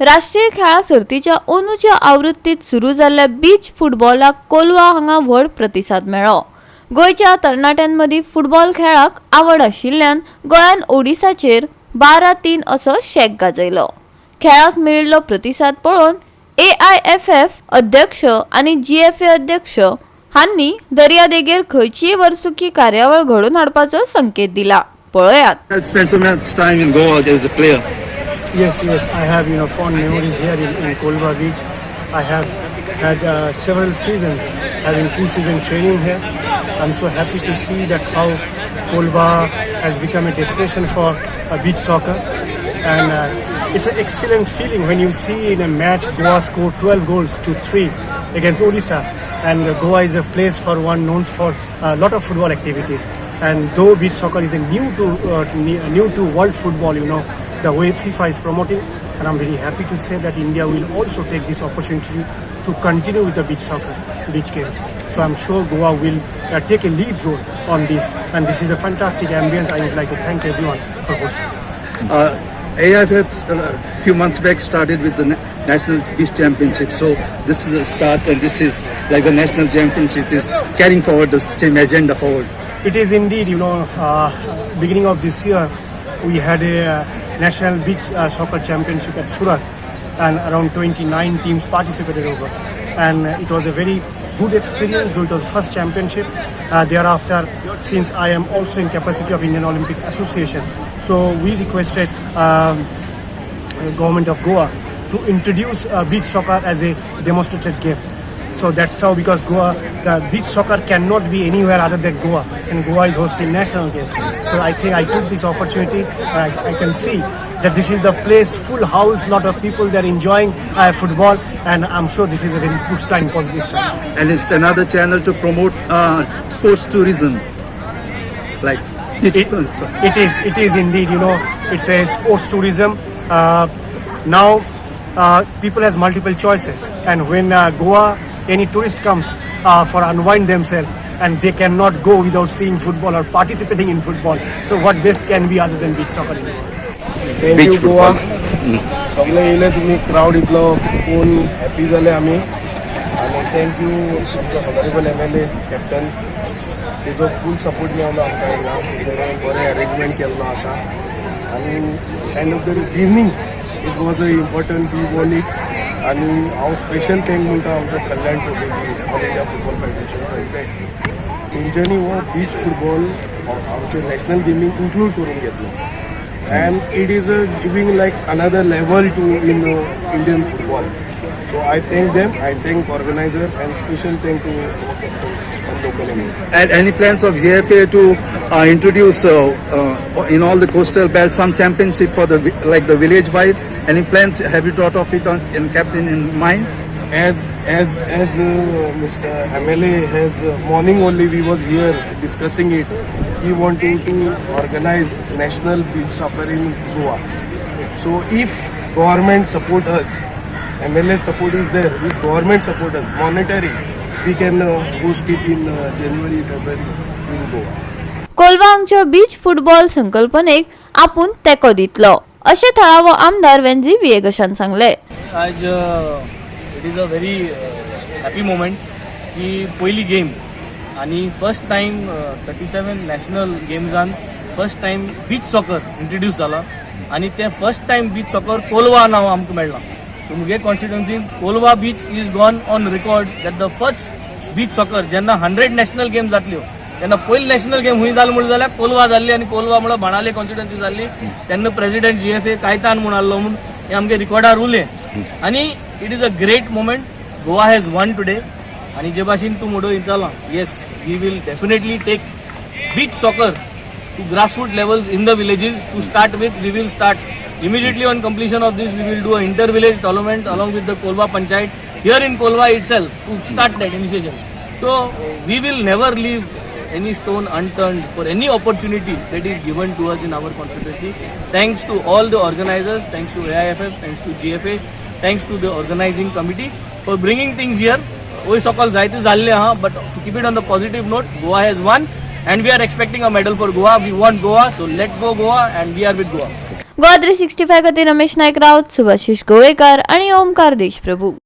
राष्ट्रीय खेळां सर्तीच्या अंदूच्या आवृत्तीत सुरू जाल्ल्या बीच फुटबॉलाक कोलवा हांगा व्हड प्रतिसाद मेळ्ळो. गोंयच्या तरणाट्यांमदीं फुटबॉल खेळाक आवड आशिल्ल्यान गोंयान ओडिसाचेर 12-3 असो शेक गाजयलो. खेळाक मेळिल्लो प्रतिसाद पळोवन एआयएफएफ अध्यक्ष आनी जीएफए अध्यक्ष हांनी दर्यादेगेर खंयचीय वर्सुकी कार्यावळ घडोवन हाडपाचो संकेत दिला. पळयात. I spent so much time in Goa as a player. Yes, I have fond memories here in Colva Beach. I have had several seasons having pre-season training here. I'm so happy to see that how Colva has become a destination for beach soccer, and it's an excellent feeling when you see in a match Goa score 12 goals to 3 against Odisha, and Goa is a place for one known for a lot of football activities. And though beach soccer is a new to world football, the way FIFA is promoting, and I'm very happy to say that India will also take this opportunity to continue with the beach soccer, beach games. So I'm sure Goa will take a lead role on this, and this is a fantastic ambience. I would like to thank everyone for hosting this. AIFF a few months back started with the National Beach Championship. So this is a start, and this is like the national championship is carrying forward the same agenda forward. It is indeed, beginning of this year, we had a national beach soccer championship at Surat, and around 29 teams participated over. And it was a very good experience, though it was the first championship. Thereafter, since I am also in capacity of Indian Olympic Association, so we requested government of Goa to introduce beach soccer as a demonstrated game. So that's how, because Goa, the beach soccer cannot be anywhere other than Goa, and Goa is hosting national games. So I think I took this opportunity. I can see that this is the place, full house, lot of people, they're enjoying football, and I'm sure this is a very good sign, positive sign. And it's another channel to promote sports tourism. Like beach. It is indeed, it's a sports tourism. Now, people has multiple choices, and when Goa, any tourist comes for unwind themselves, and they cannot go without seeing football or participating in football. So what best can be other than beach soccer in Goa? Thank you Goa. सगळे येयले तुमी, crowd इतलो पळोवन happy जाले आमी. आनी thank you आमचो honourable MLA captain, तेजो फूल सपोर्ट मेळ्ळो आमकां हिंगा. तेणें बरें अरेंजमेंट केल्लो आसा आनी end of the winning, it was a important, we won it. आनी हांव स्पेशल thank म्हणटा आमचो कल्याण Chaubeji, all India football federation president. तेंच्यांनी हो बीच फुटबॉल आमचे नॅशनल गेमींग इन्क्लूड करून घेतलो and it is giving like another level to in Indian football. So I thank them, I thank organizer and special thank to our captain and local MLA. And any plans of GFA to introduce in all the coastal belts some championship for the like the village vibes? Any plans? Have you thought of it on, and kept in mind? As Mr. MLA has morning only we was here discussing it. He wanted to organize national beach soccer in Goa. So if government support us, MLA support is there. If government support us monetary, we can host it in January, February in Goa. Colva हांगच्या beach football संकल्पनेक आपूण तेंको दितलो अशें थळावो आमदार वेन्झी विएगशान सांगलें. आज it is a very happy moment की पयली गेम आनी फर्स्ट टायम 37 नॅशनल गेम्सान first time beach soccer introduce जाला आनी तें first time beach soccer Colva नांव आमकां मेळ्ळां. सो मुगे कॉन्स्टिट्युन्सीन Colva beach is gone on record that the first beach soccer, जेन्ना 100 नॅशनल गेम जातल्यो तेन्ना पयली नॅशनल गेम खंय जाल म्हणून जाल्यार कोलवा जाल्ली आनी कोलवा म्हणल्यार बाणावले कॉन्स्टिट्युन्सी जाल्ली. तेन्ना प्रेसिडेंट जीएफए कायतान म्हूण आहलो म्हूण हें आमगे रिकॉर्डार उरलें. आनी it is a great moment, Goa has won today. आनी जे भाशेन तूं म्हणून विचारलां, yes, we will definitely take beach soccer to grassroots levels in the villages. To start with, we will start immediately on completion of this. We will do an inter-village tournament along with the Kolva Panchayat here in Kolva itself to start that initiation. So we will never leave any stone unturned for any opportunity that is given to us in our constituency. Thanks to all the organizers, thanks to AIFF, thanks to GFA, thanks to the organizing committee for bringing things here. वयर सकल जायते जाल्ले आहा, but to keep it on the positive note, Goa has won and we are expecting a medal for Goa. We want Goa, so let go Goa and we are with Goa. Goa 365 खातीर रमेश नायक राऊत, सुभाषिश गोवेकार आनी ओमकार देशप्रभू.